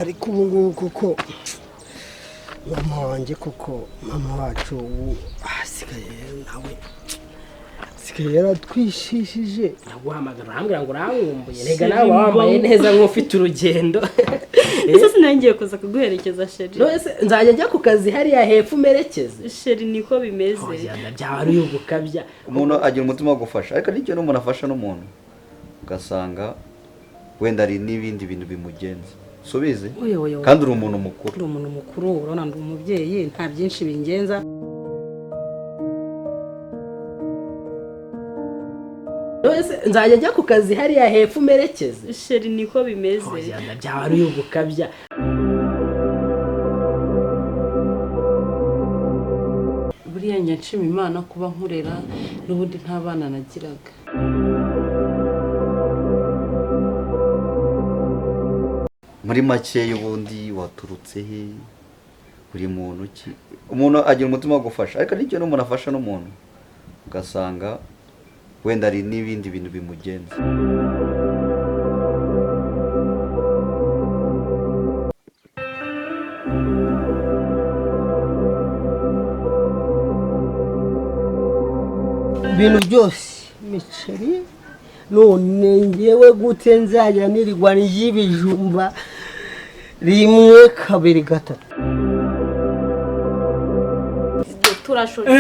Ariko ubu ngubu koko mama wanjye, koko mama wacu ubu asigaye nawe asigaye yaratwishishije. Naguhamagara urambwira ngo urankumbuye, rega nawe wambaye neza nk'ufite urugendo. Ese sinangiye kuza kuguherekeza, chéri? None nzajya njya ku kazi hariya hepfo umerekeze? Chéri, niko bimeze. Oya, byaba ari ugukabya. Umuntu agira umutima wo gufasha, ariko n'igihe n'umuntu afasha n'umuntu ugasanga wenda hari n'ibindi bintu bimugenza, subizi. Oya, oya, oya. Kandi uri umuntu mukuru. Ndi umuntu mukuru, urabona ndi umubyeyi, nta byinshi bingenza. None nzajya njya ku kazi hariya hepfo umerekeze? Chéri, niko bimeze. Oya, byaba ari ugukabya. Buriya njya nshima Imana kuba nkurera, n'ubundi nta bana nagiraga. Muri make, ubundi waturutse he? Uri muntu ki? Umuntu agira umutima wo gufasha, ariko n'igihe n'umuntu afasha n'umuntu ugasanga wenda hari n'ibindi bintu bimugenza. Ibintu byose, imiceri, none ngewe gute nzajya nirirwa y'ibijumba rimwe, kabiri, gatatu? Turashoje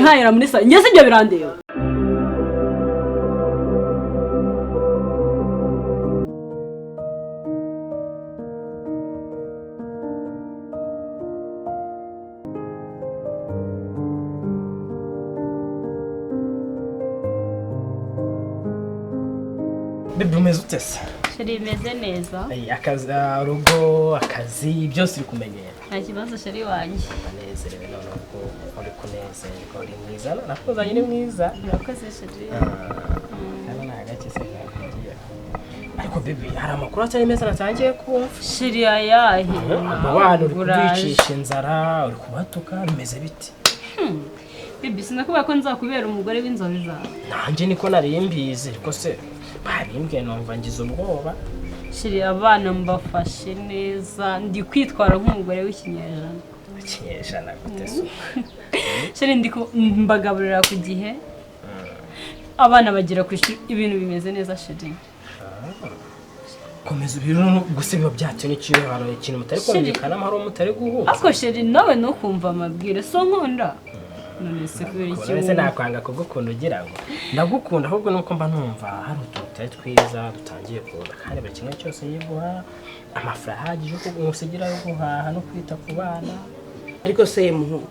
nkahera muri salo, njye sibyo birandeba. Bébé, umeze ute se? Chéri, bimeze neza. Ay, akazi, urugo, akazi, byose uri kumenyera? Nta kibazo, chéri wanjye. Ndanezerewe noneho ko uri kunezerwa, uri mwiza, nakuzanye ni mwiza. Murakoze, chéri. Hano ni agake se kakugiye? Ariko bébé, hari amakuru atari meza natangiye kumva. Chéri, ayahe? Abo bana uri Uraje. kubicisha inzara, uri kubatuka, bimeze biti? Bébé, sinakubwira ko nzakubera umugore w'inzozi zawe? Nanjye niko nari mbizi, ariko se babimbwiye numva ngize ubwoba. Chéri, abana mbafashe neza, ndi kwitwara nk'umugore w'ikinyejana. Ikinyejana gute se? Chéri, ndi mbagaburira ku gihe, abana bagera ku ishuri, ibintu bimeze neza, chéri. Komeza ubiro gusa, biba byatewe n'ikiyo hari ikintu mutari Chéri. kumvikana, amahoro mutari guhuza. Ariko chéri, nawe ntukumva amabwire, so nkunda? None se kubera iki None se wumva? Nakwanga kugukunda ugira ngo ndagukunda? Ahubwo nuko mba numva hari utuntu tutari twiza dutangiye kuza, kandi buri kimwe cyose yiguha amafaranga ahagije yo kumusigira yo guhaha no kwita ku bana. Ariko se muhu,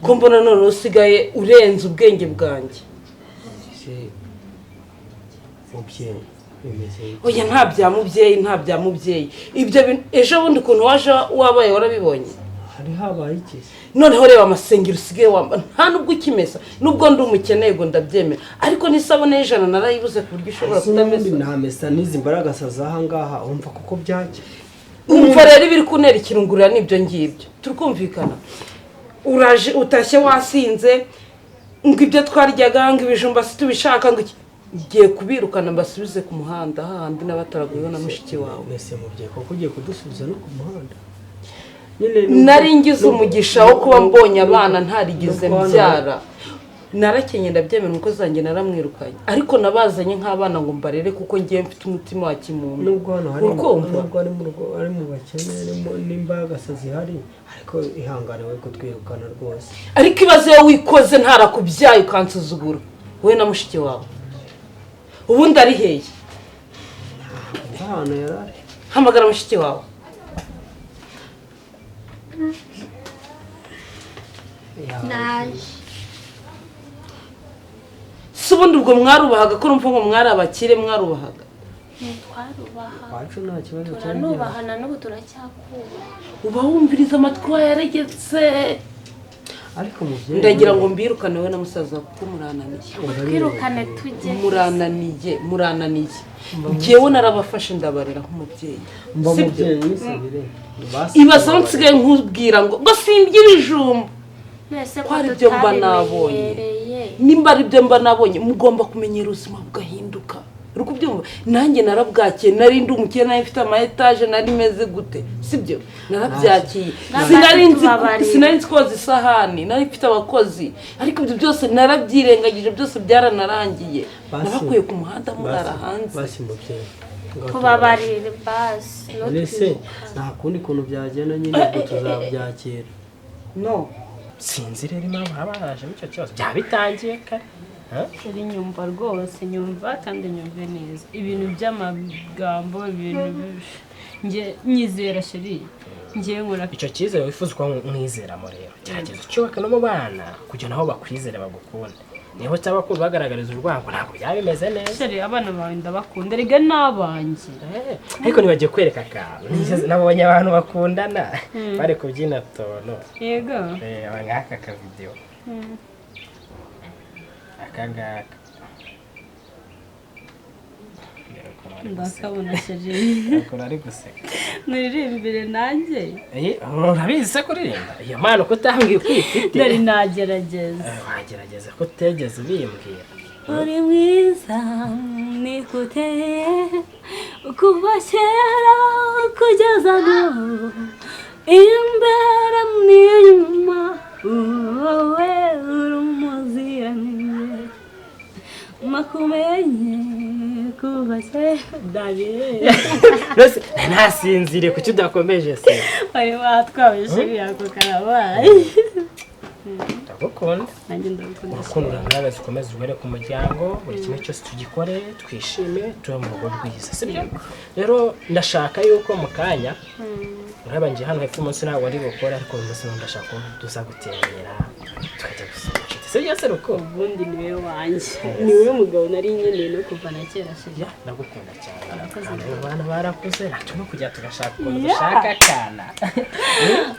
ko mbona none usigaye urenze ubwenge bwanjye? Se mubyeyi, bimeze bite? Oya, nta bya mubyeyi, nta bya mubyeyi. Ibyo bintu ejo bundi ukuntu waje wabaye, warabibonye? Hari habaye iki se? Noneho reba amasengeri usigaye wamba, nta nubwo ukimesa. Nubwo ndi umukene, yego ndabyemera, ariko n'isabune y'100 narayibuze ku buryo ushobora Ese n'ubundi kutamesa. Namesa n'izi mbaragasa z'aha ngaha, umva kuko byajya. Umva rero, ibiri kuntera ikirungurira n'ibyo ngibyo, turi kumvikana. Uraje utashye wasinze, ngo ibyo twaryaga, ngo ibijumba si tubishaka, ngo iki. Ngiye kubirukana mbasubize ku muhanda hahandi n'abataraguyeho na mushiki wawe. Mbese mubyeyi, koko ugiye kudusubiza no ku muhanda nyine? Nari ngize umugisha wo kuba mbonye abana ntarigeze nubwo hano- mbyara. Narakenye ndabyemera, umukozi wanjye naramwirukanye, ariko nabazanye nk'abana ngo mbarere kuko ngiye mfite umutima wa kimuntu. Nubwo hano hari Urukumva? Nubwo ari mu rugo, ari mu bakene, n'imbaragasa zihari, ariko ihangane we kutwirukana rwose. Ariko ibaze iyo wikoze ntarakubyaye ukansuzugura wowe na mushiki wawe. Ubundi ari hehe? Ahantu yari ari. Hamagara mushiki wawe. Naje. Si ubundi ubwo mwarubahaga, ko urumva ngo mwari abakire, mwarubahaga? Ntitwarubaha. Iwacu nta kibazo cyari gihari. Turanubahana, n'ubu turacyakubaha. Uba wumviriza amatwi wayaregetse. Ariko mubyeyi, Ndagira ngo mbirukane wowe na musaza wawe kuko murananiye. Twirukane tujye. Murananiye, murananiye. Njyewe narabafashe ndabarera nk'umubyeyi. Mba Sibyo? mubyeyi, wisubire. Ibaze aho nsigaye nkubwira ngo simbye ibijumba. Mwese Ko ko hari ibyo mba nabonye. tutabimenyereye. Nimba ari byo mba nabonye, mugomba kumenyera ubuzima bugahinduka. Uri kubyumva? Nanjye narabwakiye, nari ndi umukire, nari mfite ama etaje, nari meze gute, sibyo? Narabyakiye. Sinari nzi koza isahani, nari mfite abakozi, ariko ibyo byose narabyirengagije, byose byaranarangiye. Nabakuye ku muhanda murara hanze. Basi mubyeyi, tubabarire basi. Ese nta kundi kuntu byagenda nyine ngo tuzabyakira? No, sinzi rero impamvu haba harajemo icyo kibazo, byaba bitangiye kare. Uri nyumva rwose, nyumva kandi nyumve neza. Ibintu by'amagambo, ibintu nge nyizera chéri, ngiye nkora. Icyo cyizere wifuza ko mwizeramo rero, gerageza ucyubake no mu bana kugira naho bakwizere bagukunda. Niho cyaba ko bagaragariza urwango ntabwo byaba bimeze neza. Chéri, abana bawe ndabakunda, erega n'abanjye. Ariko nibagiye kwereka akantu, nabonye abantu bakundana bari kubyina tono. Yego. Ngaka ka video. Aka ngaka. Ndakabona chéri. Akora ari guseka. Nuririmbire nanjye. Urabizi se kuririmba? Iyo mpano kutambwiye uko uyifite. Nari nagerageza. Wagerageza ko utegeze ubimbwira. Uri mwiza nikuteye kuva kera kugeza n'ubu, imbere n'inyuma wowe uri umuziranenge, makumenye kuva kera. Rwose ntasinzire, kuki udakomeje se? Wari watwawe chéri, ako karabaye. Ndagukunda. Nanjye ndagukunda. Urukundo ruragaragaza, ukomeze ugere ku muryango, buri kimwe cyose tugikore twishime, tube mu rugo rwiza, sibyo? Rero ndashaka yuko mu kanya uraba ngiye hano hepfo, umunsi ntabwo ndi bukore, ariko uyu munsi ndashaka ko tuza gutembera tukajya gusura inshuti, sibyo se ruko? Ubundi niwe wanjye, niwe mugabo nari nkeneye no kuva na kera chéri. Ndagukunda cyane. Abana barakuze, natwe no kujya tugashaka ukuntu dushaka akana.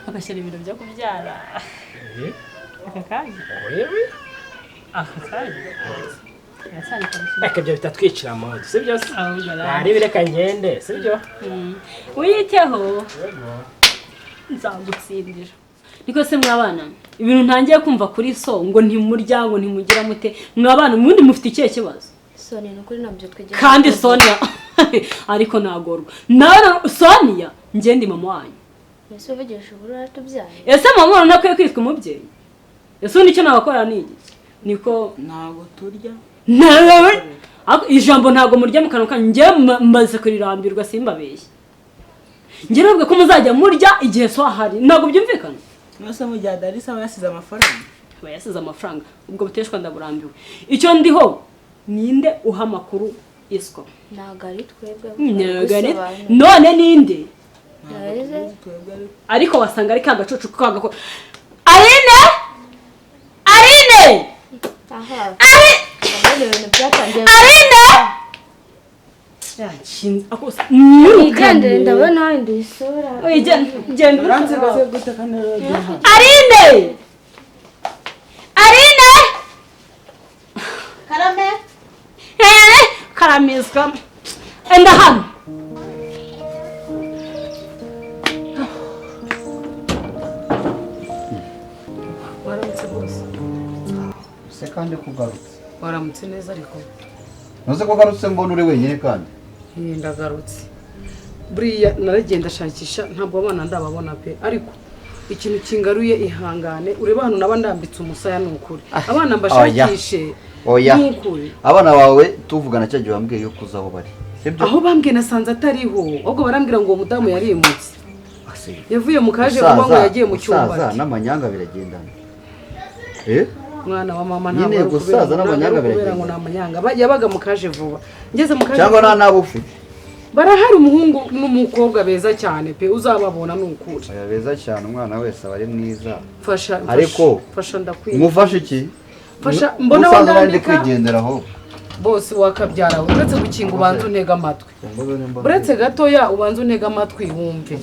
Agashyira ibintu byo kubyara aka kanya. Aka kanya. Reka ibyo bitatwicira mu nzu, sibyo se? Ntarebe, reka ngende, sibyo? Wiyiteho, nzagutsindira. Niko se mwabana, ibintu ntangiye kumva kuri so ngo ntimurya, ngo ntimugira mute, mwabana ubundi mufite ikihe kibazo? Sonia, ni ukuri ntabyo twigeze. Kandi Sonia ariko nagorwa nawe Sonia, njye ndi mama wanyu. Ese uvugisha uburo yaratubyaye? Ese mama wanyu nakwiye kwitwa umubyeyi? Ese ubu nicyo nabakora ni iki? Niko ntabwo turya. Nawe ijambo ntabwo murya mu kanwa kanyu, njye mbaze kurirambirwa simbabeshye. Njye nabwo ko muzajya murya igihe so ahari, ntabwo byumvikana. Mwese mujya Darisa aba yasize amafaranga. Aba yasize amafaranga, ubwo buteshwa ndaburambiwe. Icyo ndiho ninde uha amakuru isco? Ntabwo ari twebwe. Ntabwo ari none ninde? Ariko wasanga ari kagacucu kagako. Aline! Aline! Aha. Ari Aline! Yanshinze akose. Wigendere, ndabona wenda isura. Wigende. Uranze gaze gute kandi Aline! Aline! Karame. Karamizwa. Enda hano. Waramutse bose. Se kandi kugarutse. Waramutse neza ariko. Ntuze kugarutse mbona uri wenyine kandi. Ndagarutse. Buriya naragenda shakisha ntabwo abana ndababona pe, ariko ikintu kingaruye ihangane ureba hano naba ndambitse umusaya nukuri. Abana mbashakishe. Oya. Nukuri. Abana bawe tuvugana cyo gihe bambwiye yuko uza aho bari. Sibyo? Aho bambwiye nasanze atariho. Ahubwo barambwira ngo uwo mudamu yarimutse. Yavuye mu kaje kuba ngo yagiye mu cyumba. Gusaza n'amanyanga biragendana. Mwana wa mama ntabwo ari gusaza n'amanyanga kubera ngo namanyanga yabaga mu kaje vuba. Ngeze mu kaje cyangwa nta nabo ufite. Barahari umuhungu n'umukobwa beza cyane pe, uzababona nukuri. Oya beza cyane, umwana wese aba ari mwiza. Fasha ariko fasha ndakwiye. Mufashe iki? Fasha mbona wandandika kwigendera aho. Bose wakabyara uretse gukinga ubanza untega amatwi. Uretse gatoya ubanza untega amatwi wumve.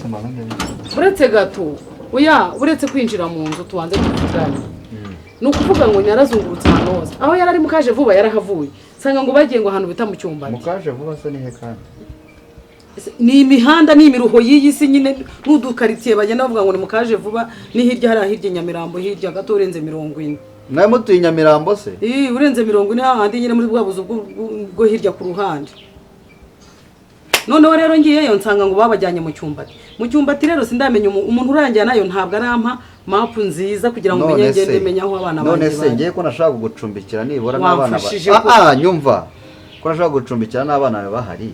Uretse gato oya uretse kwinjira mu nzu tubanze tuvugane. Ni ukuvuga ngo nyarazungurutse ahantu hose. Aho yarari mu kaje vuba yarahavuye. Sanga ngo bagiye ngo ahantu bita mu cyumba. Mu kaje vuba se nihe kandi? Ni imihanda ni imiruho y'iyi si nyine n'udukaritiye bagenda bavuga ngo ni mu kaje vuba, ni hirya hari hirya Nyamirambo hirya gato urenze 40. Mwe mutuye Nyamirambo se? Urenze 40 hahandi nyine muri bwa buzu bwo hirya ku ruhande. Noneho rero ngiyeyo nsanga ngo babajyanye mu cyumbati. Mu cyumbati rero sindamenya umuntu urangira nayo ntabwo arampa mapu nziza kugira ngo menye ngende menya aho abana banjye. None se ngiye ko nashaka gucumbikira nibura n'abana nyumva ko nashaka gucumbikira n'abana bahari.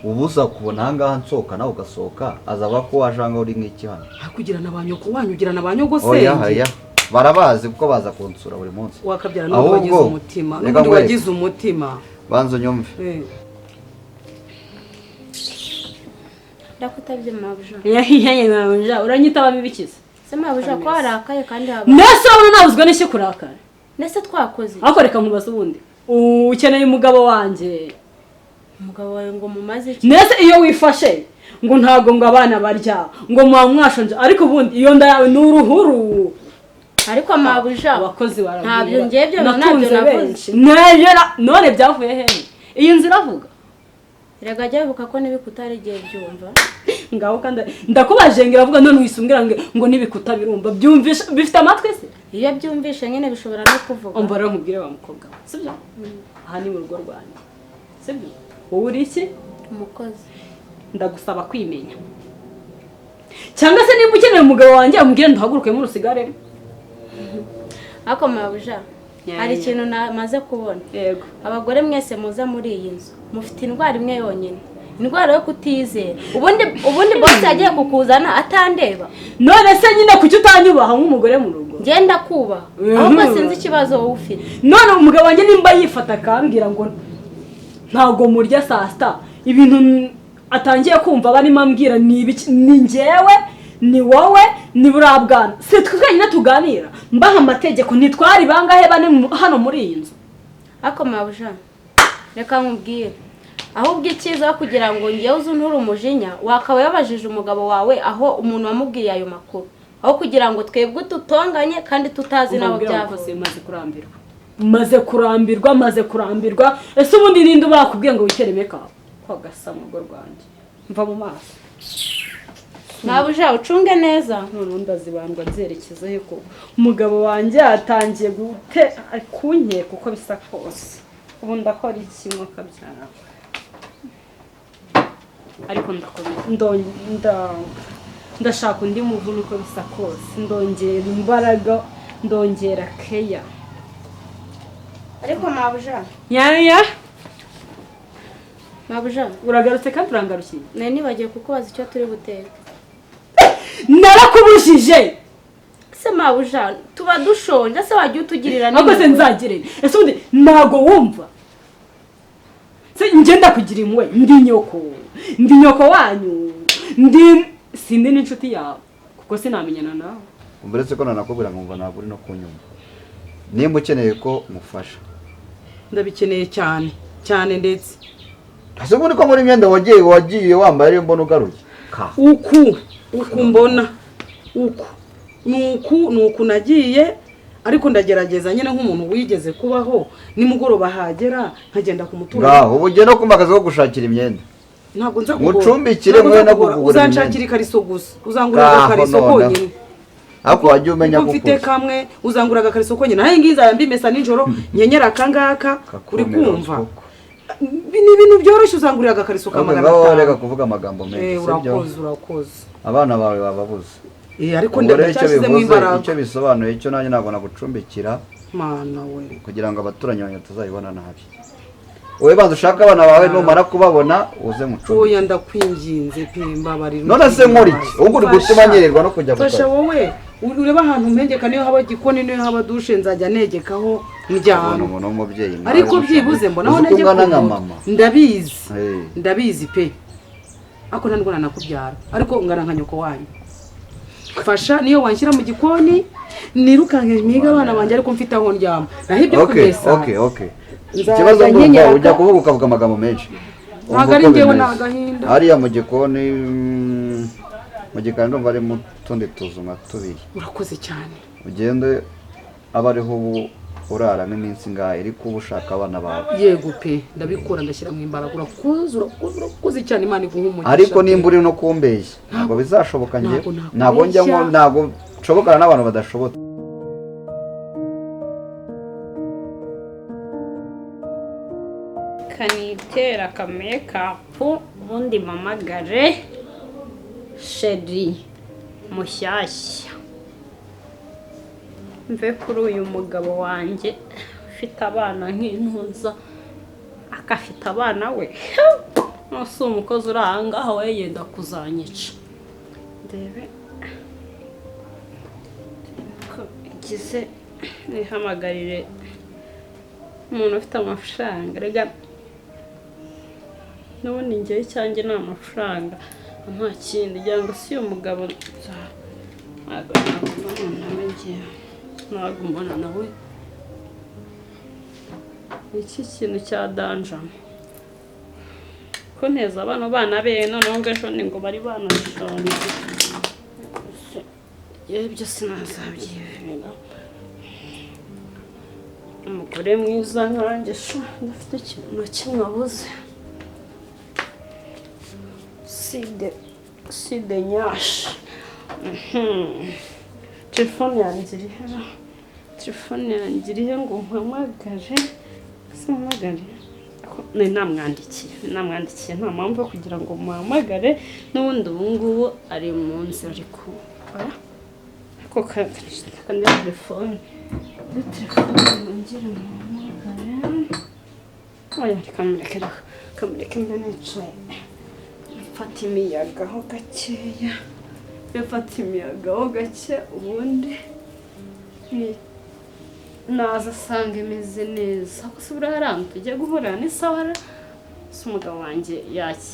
Ubuza kubona ahangaha nsohoka nawe ugasohoka azaba ko wajanga uri nk'iki hano. Hakugira na ba nyoko wanyu ugira na ba nyogosenge. Oya barabazi kuko baza kunsura buri munsi. Wakabyara n'undi wagize umutima. N'undi wagize umutima. Banza unyumve. Ndakutabye mabuja. Yahiye mabuja uranyita ababibikiza. Se mabuja ko arakaye kandi haba. Nese ubona nabuzwa n'iki kurakara? Nese twakoze. Ariko reka nkubaze ubundi. Ukeneye umugabo wanjye. Umugabo wawe ngo mumaze iki? Nese iyo wifashe ngo ntago ngo abana barya ngo muba mwashonje ariko ubundi iyo nda yawe ni uruhuru. Ariko mabuja abakozi barabwira. Ntabyo ngiye byo nabyo navuze. None byavuye he? Iyi nzu iravuga. Rega jya wibuka ko n'ibikuta ari igihe byumva. Ngaho kandi ndakubaje ngira avuga none wisumbwira ngo n'ibikuta birumva byumvisha bifite amatwi se? Iyo byumvishe nyine bishobora no kuvuga. Umva rero nkubwire wa mukobwa we, sibyo? Aha ni mu rugo rwanjye. Sibyo? Wowe uri iki? Umukozi. Ndagusaba kwimenya. Cyangwa se nimba ukeneye umugabo wanjye umubwire nduhaguruke mu rusigare. Ako mabuja hari ikintu namaze kubona. Yego. Abagore mwese muza muri iyi nzu mufite indwara imwe yonyine. Indwara yo kutizera. Ubundi boss yagiye kukuzana atandeba. None se nyine kuki utanyubaha nk'umugore mu rugo? Ngenda kubaha. Ahubwo sinzi ikibazo wowe ufite. None umugabo wanjye nimba yifata akambwira ngo ntago murya saa sita ibintu atangiye kumva barimo ambwira ni ibiki, ni njyewe ni wowe ni burabwana si twe twenyine tuganira mbaha amategeko ntitwari bangahe bane hano muri iyi nzu. Ako mabuja reka nkubwire ahubwo icyiza kugira ngo ngewe uzunture umujinya wakaba yabajije umugabo wawe aho umuntu wamubwiye ayo makuru aho kugira ngo twebwe tutonganye kandi tutazi nabo byavuze. Maze kurambirwa ese ubundi ninde bakubwiye ngo witere make-up kwa gasa mu rugo rwanjye mva mu maso. Mabuja ucunge neza. None ndazibandwa nzerekeza he ko umugabo wanjye atangiye gute kunkeka uko bisa kose. Ubu ndakora iki mwakabyara? Ariko ndakomeza ndashaka undi muvuno uko bisa kose, ndongera imbaraga, ndongera keya. Ariko mabuja yaya mabuja uragarutse kandi urangarukiye. Nari nibagiye kukubaza icyo turi buteke. Narakubujije. Se mabuja tuba dushonje se wagiye utugirira neza. Ahubwo se nzagire ese ubundi ntago wumva se ngenda kugira impuhwe ndi nyoko wanyu ndi sindi n'inshuti yawe kuko sinamenyana nawe. Umberetse ko nanakubwira ngo ntabwo uri no kunyumva. Nimba ukeneye ko mufasha ndabikeneye cyane cyane ndetse ese ubundi ko muri imyenda wagiye wambaye ariyo mbona ugaruye uku mbona uku nuku nagiye ariko ndagerageza nyine nk'umuntu wigeze kubaho nimugoroba hagera nkagenda ku muturanyi. Ngaho ubu ugiye no kumakaza ko gushakira imyenda. Ntabwo nza kugura. Mucumbikire mwe no kugura. Uzanshakira ikariso gusa uzangura agakariso konyine. Ako wajya umenya ko mfite kamwe uzangura agakariso konyine naho ngiyi nzaya mbimesa nijoro nyenyera akangaka uri kumva. Ni ibintu byoroshye uzangurira agakariso ka 500. Reka kuvuga amagambo menshi. Urakoze. Abana bawe bababuze. Ariko ndacyashyizemo imbaraga. Icyo bisobanuye cyo nanjye ntabwo nagucumbikira. Mana we. Kugira ngo abaturanyi banyu tuzayibona nabi. Wowe banza ushaka abana bawe numara kubabona uze mucumbike. Oya ndakwinginze pe mbabarira. None se nkora iki? Ubwo uri gutuma nyererwa no kujya gukora. Fasha wowe ureba ahantu mpengeka niyo haba gikoni niyo haba dushe nzajya negekaho ndyama. Umuntu w'umubyeyi. Ariko byibuze mbona aho negeka. Ndabizi. Ndabizi pe. Ako nta nakubyara ariko ngana nka nyoko wanyu. Fasha niyo wanshyira mu gikoni nirukanke miga abana banjye ariko mfite aho ndyama. Naho ibyo kumesa. Okay. Ikibazo ndumva ujya kuvuga ukavuga amagambo menshi. Ntabwo ari njyewe ni agahinda. Hariya mu gikoni mu gikari ndumva ari mu tundi tuzu nka tubiri. Urakoze cyane. Ugende aba ariho ubu uraramo iminsi ingahe ariko uba ushaka abana bawe. Yego pe ndabikora ndashyira mu imbaraga. Urakoze cyane Imana iguhe umugisha. Ariko nimba uri no kumbeshya ntabwo bizashoboka njye ntabwo njya ntabwo nshobokana n'abantu badashobotse. Reka nitera aka makeup ubundi mpamagare chéri mushyashya, mve kuri uyu mugabo wanjye ufite abana nk'intuza, akafite abana we si umukozi uri aha ngaha we yenda kuzanyica. Ndebe ko igize nihamagarire umuntu ufite amafaranga. Rega n'ubundi njyewe icyanjye ni amafaranga nta kindi, ngira ngo si uyu mugabo ntabwo nagumana nawe, ngewe nagumana nawe iki kintu cya danja ko nteza abana bana be, noneho ngo ejo ni ngo bari banashonje, ibyo sinazabyibera. Umugore mwiza nkanjye sha ndafite ikintu na kimwe abuze, side nyashi. Telefone yanjye iri he? Telefone yanjye iri he ngo mpamagare? Simpamagare, namwandikiye nta mpamvu yo kugira ngo muhamagare, n'ubundi ubu ngubu ari mu nzira ari kubara. Ariko kandi telefone nongere muhamagare. Oya reka mureke mbe nicaye mfata imiyaga ho gakeya, mfata imiyaga ho gake, ubundi naza asanga imeze neza. Gusa buriya hari ahantu tujya guhurira n'isawara, si umugabo wanjye yaki,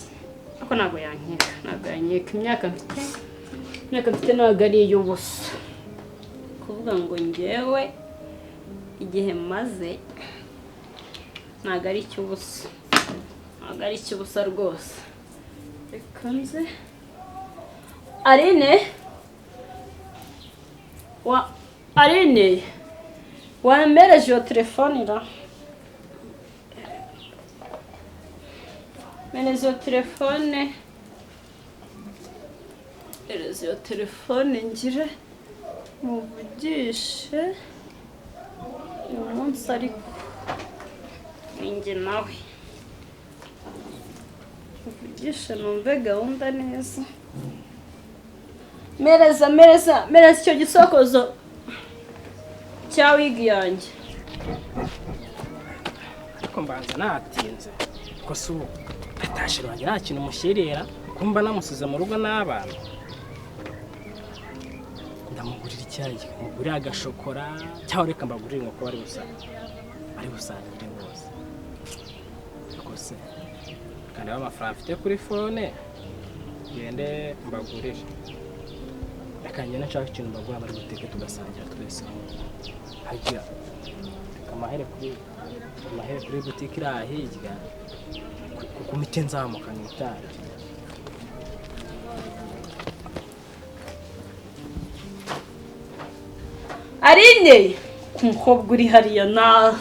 ariko ntabwo yankeka, ntabwo yankeka. Imyaka mfite ntabwo ari iy'ubusa, kuvuga ngo ngewe igihe maze ntabwo ari icy'ubusa, ntabwo ari icy'ubusa rwose. Reka nze Aline, wa Aline wambereje iyo telefone ra, mpereza iyo telefone, mpereza iyo telefone ngire muvugishe uyu munsi, ariko ninjye nawe muvugishe numve gahunda neza. Mereza mereza mereza icyo gisokozo cya wigi yanjye. Ariko mbanza natinze ko si ubu atashira wanjye nta kintu mushyirira, kumba namusize mu rugo n'abana. Ndamugurira icyayi, mugurira agashokora, cyangwa reka mbagurire inkoko bari busangire bose. Rwose kandi amafaranga mfite kuri fone ngende mbagurire. Reka ngende nshaka ikintu mbagura bari buteke tugasangira twese. Hagira amahere kuri butike iri hirya kuko mite nzamuka nitari. Aline ku mukobwa uri hariya na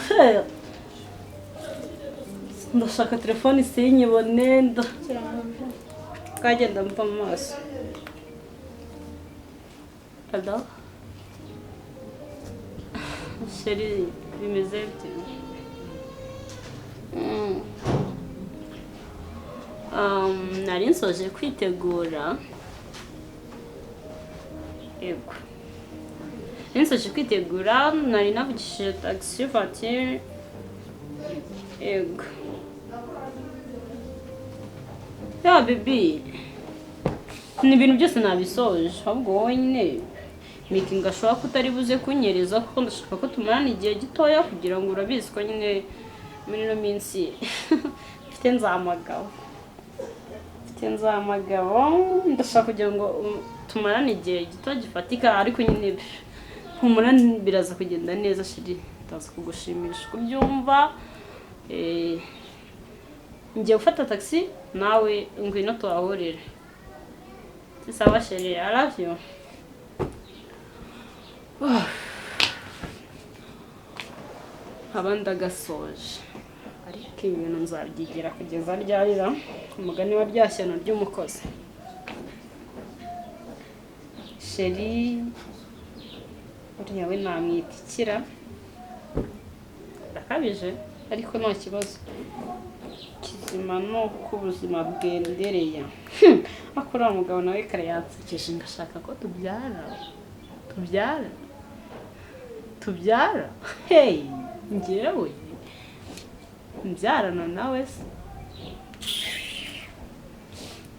ndashaka telefone sinyibone, kagenda mva mu maso. Hello chérie, bimeze bite? Nari nsoje kwitegura. Yego nsoje kwitegura, nari navugishije taxi voiture. Yego ya bibi, ni ibintu byose nabisoje, ahubwo wowe nyine mikinga ashobora kutari buze kunyereza kuko ndashaka ko tumarana igihe gitoya, kugira ngo urabizi ko nyine muri ino minsi mfite nzamagabo, ndashaka kugira ngo tumarane igihe gito gifatika, ariko nyine humura biraza kugenda neza chérie, ndaza kugushimisha kubyumva. Ngiye gufata taxi nawe ngwino tuhahurire. Sawa chérie, I love you. Abandi agasoje, ariko ibintu nzabyigira kugeza ryarira umugani wa rya shyano ry'umukozi. Chérie uriya we namwitikira ndakabije, ariko nta kibazo. Ubuzima ni uko ubuzima bwendereye. Ariko uriya mugabo nawe kare yansekeje ngashaka ko tubyara. Tubyara. Tubyara. Hey, njyewe mbyarana nawe se.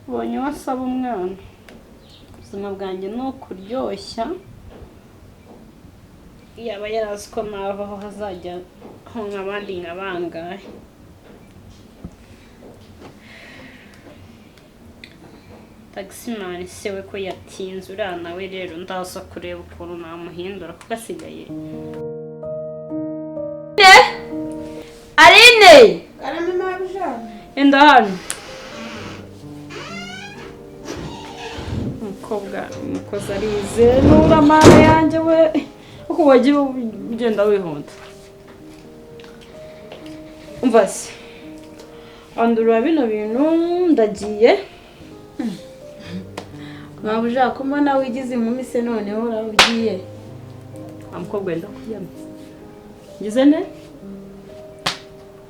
Ubonye uwo asaba umwana. Ubuzima bwanjye ni ukuryoshya. Yaba yarazi ko navaho hazajya ho nk'abandi nka bangahe. Taximan se we ko yatinze uriya nawe rero ndaza kureba ukuntu namuhindura kuko asigaye. Aline! Karame mabuja. Enda hano. Umukobwa umukozi arize nura mana yanjye we uko wagiye ugenda wihuta. Umva se. Andura bino bintu ndagiye. Mabuja ko mbona wigize inkumi se noneho uragiye. Amukobwa yenda kuyama. Ngize ne?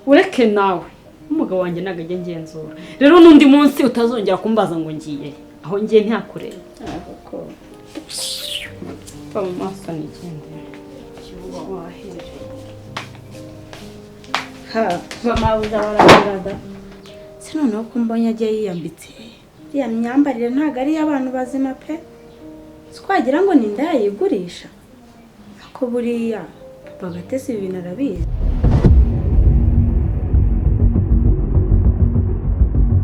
Ureke nawe. Umugabo wanjye ntago ajya ngenzura. Rero n'undi munsi utazongera kumbaza ngo ngiye. Aho ngiye ntihakureba. Pa mu maso nigendera. Kibuba wahereye. Ha, mabuja barabirada. Se noneho ko mbonye agiye yiyambitse. Iriya myambarire ntago ari iy'abantu bazima pe. Twagira ngo ni indaya yigurisha. Ako buriya papa Gatesi ibi bintu arabizi.